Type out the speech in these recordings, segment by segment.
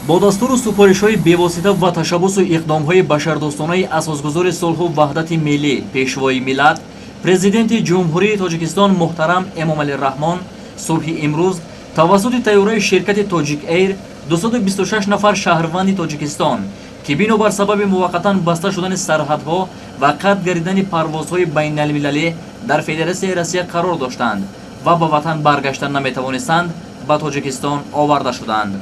Бо дастуру супоришҳои бевосита ва ташаббусу иқдомҳои башардӯстонаи асосгузори сулҳу ваҳдати миллӣ, Пешвои миллат, Президенти Ҷумҳурии Тоҷикистон муҳтарам Эмомалӣ Раҳмон субҳи имрӯз тавассути тайёраи ширкати Тоҷик Эйр 226 нафар шаҳрванди Тоҷикистон, ки бинобар сабаби муваққатан баста шудани сарҳадҳо ва қатъ гардидани парвозҳои байналмилалӣ дар Федератсияи Россия қарор доштанд ва ба ватан баргаштан наметавонистанд, ба Тоҷикистон оварда шуданд.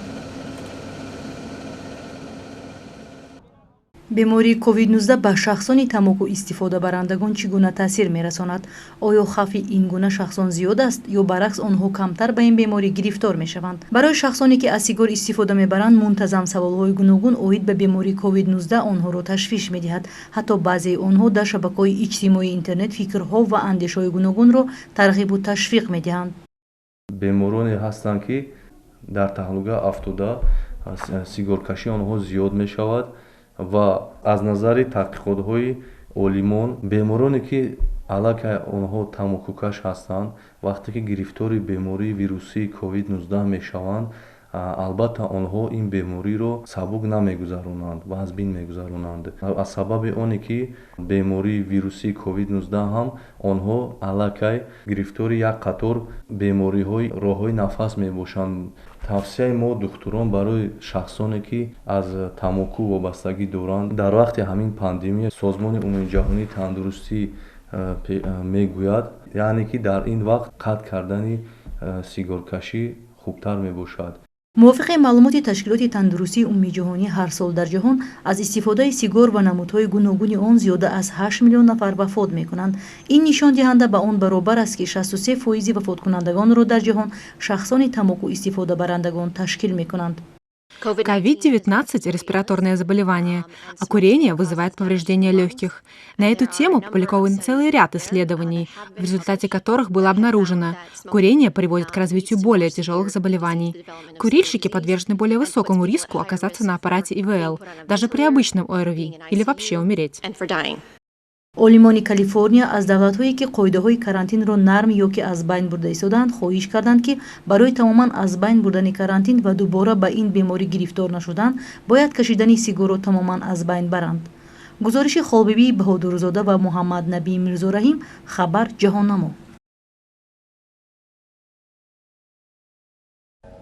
Бемории COVID-19 ба шахсони тамоку истифодабарандагон чӣ гуна таъсир мерасонад? Оё хавфи ин гуна шахсон зиёд аст ё баръакс онҳо камтар ба ин беморӣ гирифтор мешаванд? Барои шахсоне, ки аз сигор истифода мебаранд, мунтазам саволҳои гуногун оид ба бемории COVID-19 онҳоро ташвиш медиҳад. Ҳатто баъзеи онҳо дар шабакаҳои иҷтимоии интернет фикрҳо ва андешаҳои гуногунро тарғибу ташвиқ медиҳанд. Бемороне ҳастанд, ки дар таҳлука афтода, сигоркашии онҳо зиёд мешавад ва аз назари таҳқиқотҳои олимон, бемороне, ки аллакай онҳо тамокукаш ҳастанд, вақте ки гирифтори бемории вирусии COVID-19 мешаванд, албатта, онҳо ин бемориро сабук намегузаронанд ва аз бин мегузаронанд, аз сабаби оне ки бемории вирусии COVID-19 ҳам онҳо аллакай гирифтори як қатор бемориҳои роҳҳои нафас мебошанд. Тавсияи мо, духтурон, барои шахсоне, ки аз тамоку вобастагӣ доранд, дар вақти ҳамин пандемия Созмони умумиҷаҳонии тандурустӣ мегӯяд, яъне ки дар ин вақт қатъ кардани сигоркашӣ хубтар мебошад. Мувофиқи маълумоти Ташкилоти тандурустии умумиҷаҳонӣ, ҳар сол дар ҷаҳон аз истифодаи сигор ва намудҳои гуногуни он зиёда аз 8 миллион нафар вафот мекунанд. Ин нишондиҳанда ба он баробар аст, ки 63 фоизи вафоткунандагонро дар ҷаҳон шахсони тамоку истифодабарандагон ташкил мекунанд. COVID-19 – респираторное заболевание, а курение вызывает повреждение легких. На эту тему опубликован целый ряд исследований, в результате которых было обнаружено: курение приводит к развитию более тяжелых заболеваний. Курильщики подвержены более высокому риску оказаться на аппарате ИВЛ, даже при обычном ОРВИ, или вообще умереть. Олимони Калифорния аз давлатҳое, ки қоидаҳои карантинро нарм ё ки аз байн бурда истодаанд, хоҳиш карданд, ки барои тамоман аз байн бурдани карантин ва дубора ба ин беморӣ гирифтор нашудан бояд кашидани сигорро тамоман аз байн баранд. Гузориши Холбибии Баҳодурзода ва Муҳаммаднабӣ Мирзораҳим, «Хабар», Ҷаҳоннамо.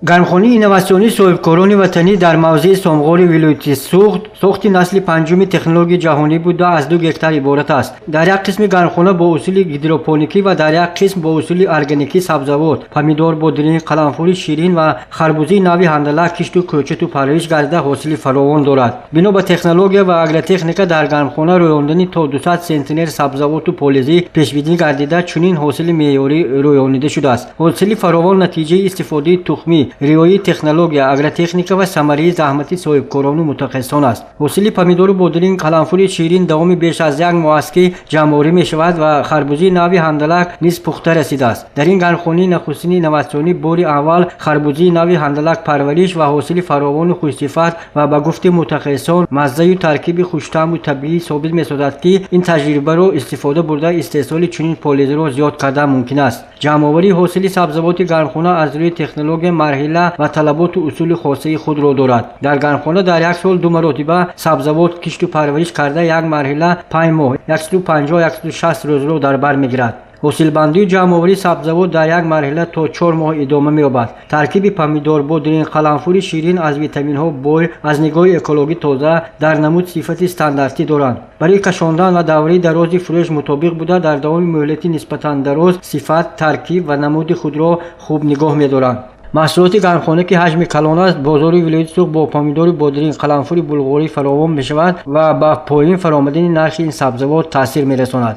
Гармхонаи инноватсионии соҳибкорони ватанӣ дар мавзеи Сомғори вилояти Суғд сохти насли панҷуми технологияи ҷаҳонӣ буда, аз 2 гектар иборат аст. Дар як қисми гармхона бо усули гидропоникӣ ва дар як қисм бо усули органикӣ сабзавот, помидор, бодринг, қаламфури ширин ва харбузии нави ҳандалак кишту кӯчату парвариш гардида, ҳосили фаровон дорад. Бино ба технология ва агротехника, дар гармхона рӯёндани то 200 сентнер сабзавоту полезӣ пешбинӣ гардида, чунин ҳосили меъёрӣ рӯёнида шудааст. Ҳосили фаровон натиҷаи истифодаи тухмӣ, риояи технология, агротехника ва самараи заҳмати соҳибкорону мутахассисон аст. Ҳосили помидору бодринг, қаламфури ширин давоми беш аз як моҳ аст, ки ҷамъоварӣ мешавад ва харбузии нави ҳандалак низ пухта расидааст. Дар ин гармхонаи нахустини инноватсионӣ бори аввал харбузии нави ҳандалак парвариш ва ҳосили фаровону хушсифат ва ба гуфти мутахассисон, маззаю таркиби хуштаъму табиӣ собит месозад, ки ин таҷрибаро истифода бурда, истеҳсоли чунин полезиро зиёд кардан мумкин аст. Ҷамъоварии ҳосили сабзавоти гармхона аз рӯи технология, марҳила ва талаботу усули хосаи худро дорад. Дар гармхона дар як сол ду маротиба сабзавот кишту парвариш карда, як марҳила 5 моҳ, 150-160 рӯзро дар бар мегирад. Ҳосилбандию ҷамъоварии сабзавот дар як марҳила то 4 моҳ идома меёбад. Таркиби помидор, бодринг, қаламфури ширин аз витаминҳо бой, аз нигоҳи экологӣ тоза, дар намуд сифати стандартӣ доранд. Барои кашондан ва давраи дарози фурӯш мутобиқ буда, дар давоми муҳлати нисбатан дароз сифат, таркиб ва намуди худро хуб нигоҳ медоранд. Маҳсулоти гармхона, ки ҳаҷми калон аст, бозори вилояти Суғд бо помидори, бодринг, қаламфури булғорӣ фаровон мешавад ва ба поён фаромадани нархи ин сабзавот таъсир мерасонад.